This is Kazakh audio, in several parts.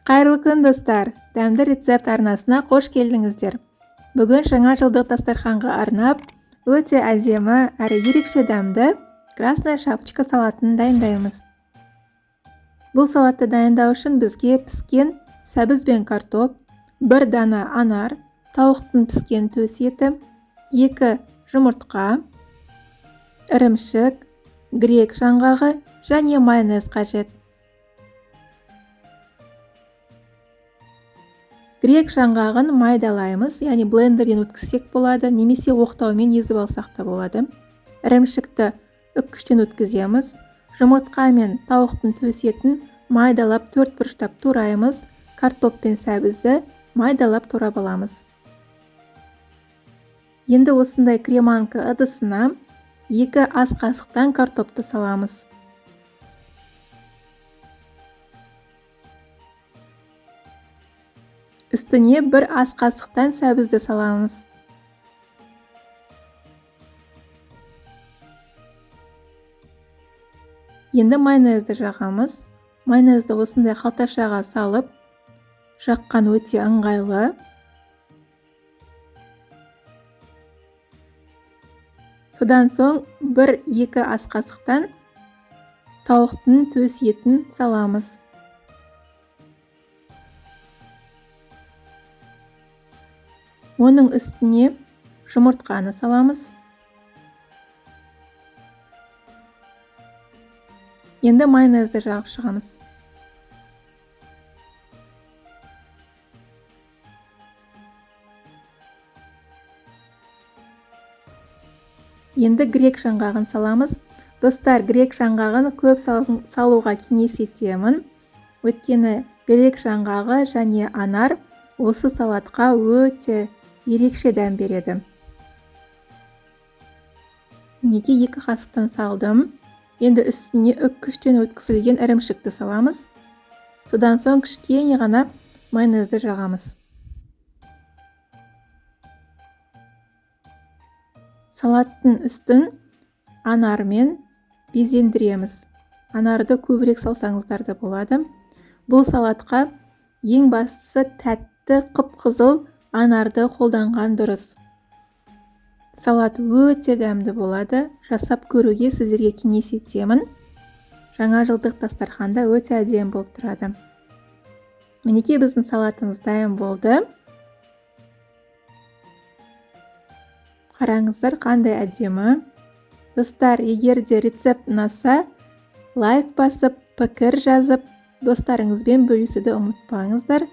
Қайырлы күн, достар! Дәмді рецепт арнасына қош келдіңіздер. Бүгін жаңа жылдық дастарханға арнап, өте әдемі әрі ерекше дәмді Красная шапочка салатын дайындаймыз. Бұл салатты дайындау үшін бізге піскен сәбіз бен картоп, бір дана анар, тауықтың піскен төс еті, 2 жұмыртқа, ірімшік, грек жаңғағы және майонез қажет. Грек жаңғағын майдалаймыз, яғни блендерден өткізсек болады, немесе оқтаумен езіп алсақ та болады. Ірімшікті үккіштен өткіземіз. Жұмыртқа мен тауықтың төс етін майдалап төрт бұрыштап тураймыз. Картоп пен сәбізді майдалап турап аламыз. Енді осындай креманка ыдысына 2 ас қасықтан картопты саламыз. Үстіне 1 ас қасықтан сәбізді саламыз. Енді майонезді жағамыз. Майонезді осындай қалташаға салып, жаққан өте ыңғайлы. Содан соң 1-2 ас қасықтан тауықтың төс етін саламыз. Оның үстіне жұмыртқаны саламыз. Енді майонезді жағып шығамыз. Енді грек жаңғағын саламыз. Достар, грек жаңғағын көп салуға кеңес етемін. Өйткені грек жаңғағы және анар осы салатқа өте ерекше дәм береді. Неге 2 қасықтан салдым. Енді үстіне үккіштен өткізілген ірімшікті саламыз. Содан соң кішкене ғана майонезді жағамыз. Салаттың үстін анармен безендіреміз. Анарды көбірек салсаңыздар да болады. Бұл салатқа ең бастысы тәтті қып-қызыл анарды қолданған дұрыс. Салат өте дәмді болады. Жасап көруге сіздерге кеңес етемін. Жаңа жылдық дастарханда өте әдемі болып тұрады. Мінекей біздің салатымыз дайын болды. Қараңыздар, қандай әдемі. Достар, егер де рецепт ұнаса, лайк басып, пікір жазып, достарыңызбен бөлісуді ұмытпаңыздар.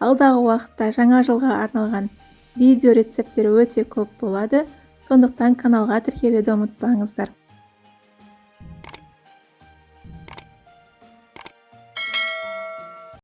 Алдағы уақытта жаңа жылға арналған видео рецепттер өте көп болады. Сондықтан каналға тіркелуді ұмытпаңыздар.